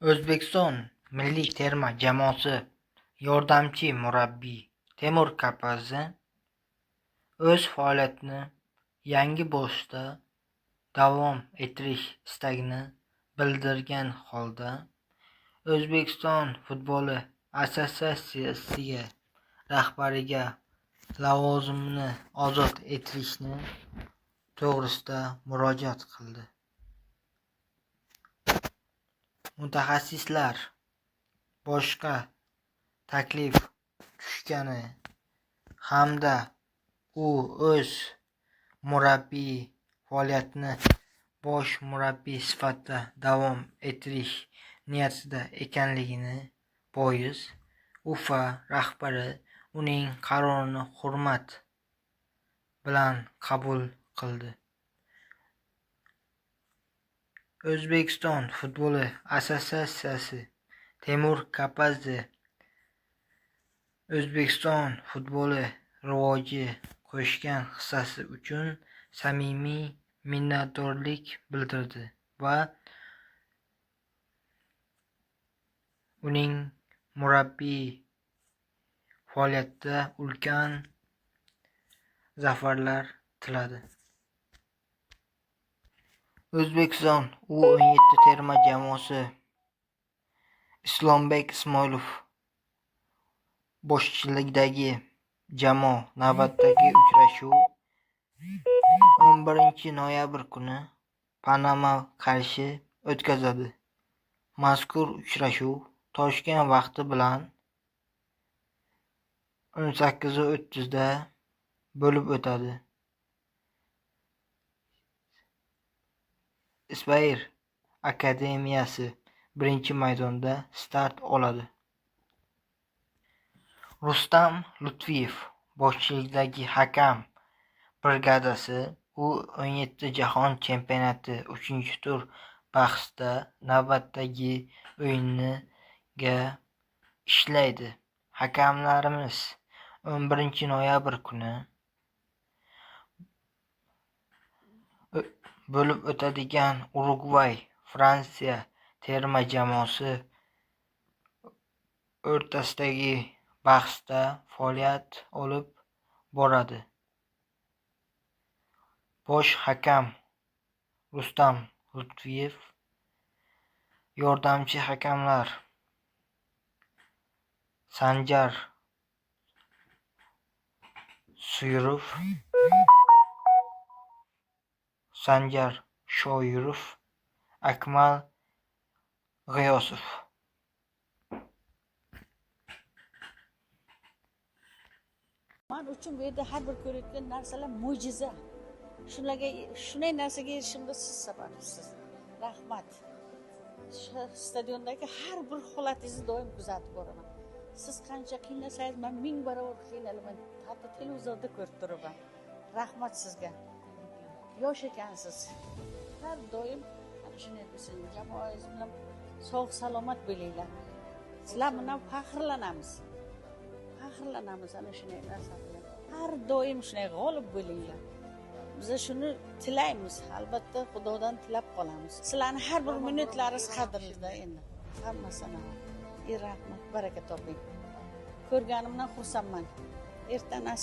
O'zbekiston milliy terma jamoasi yordamchi murabbiy Temur Kapadze o'z faoliyatini yangi bosqichda davom ettirish istagini bildirgan holda O'zbekiston futboli assotsiatsiyasi rahbariga lavozimini ozod etishni to'g'risida murojaat qildi. Mutaxassislar boshqa taklif tushgani hamda u o'z murabbiy faoliyatini bosh murabbiy sifatida davom ettirish niyatida ekanligi bois UFA rahbari uning qarorini hurmat bilan qabul qildi. O'zbekiston futboli assotsiatsiyasi Temur Kapadze O'zbekiston futboli rivojiga qo'shgan hissasi uchun samimiy minnatdorlik bildirdi va uning murabbiy faoliyatida ulkan zafarlar tiladi. O'zbekiston U17 terma jamoasi Islombek Ismoilov boshchiligidagi jamoa navbatdagi uchrashuv 11-noyabr kuni Panama qarshi o'tkazadi. Mazkur uchrashuv Toshkent vaqti bilan 18:30 da bo'lib o'tadi. Ispair akademiyasi birinchi maydonda start oladi. Rustam Lutfiyev boshchiligidagi hakam brigadasi U17 Jahon chempionati 3-tur bahsida navbatdagi o'yiniga ishlaydi. Hakamlarimiz 11-noyabr kuni bo'lib o'tadigan Urugvay Fransiya terma jamoasi o'rtasidagi bahsda faoliyat olib boradi. Bosh hakam Rustam Lutfiyev, yordamchi hakamlar Sanjar Suyurov, Sanjar Shoirov, Akmal G'iyosov. Man uchun bu yerda har bir ko'rayotgan narsalar mo'jiza. Shularga, shunday narsaga erishishimda siz sababsiz. Rahmat. Stadiondagi har bir holatingizni doim kuzatib boraman. Siz qancha qiynalsangiz, men 1000 barobar qiynalaman. Hatto televizorda ko'rib turaman. Rahmat sizga. Yosh ekansiz. Har doim ana shunday bo'lsin. Jamoangiz bilan sog' salomat bo'linglar. Sizlar bilan faxrlanamiz. Faxrlanamiz ana shunday narsa bilan. Har doim shunday g'olib bo'linglar. Biz shuni tilaymiz, albatta Xudodan tilab qolamiz. Sizlarning har bir minutlaringiz qadrlida endi. Hammasini. Rahmat, baraka toping. Ko'rganimdan xursandman. Erta nasib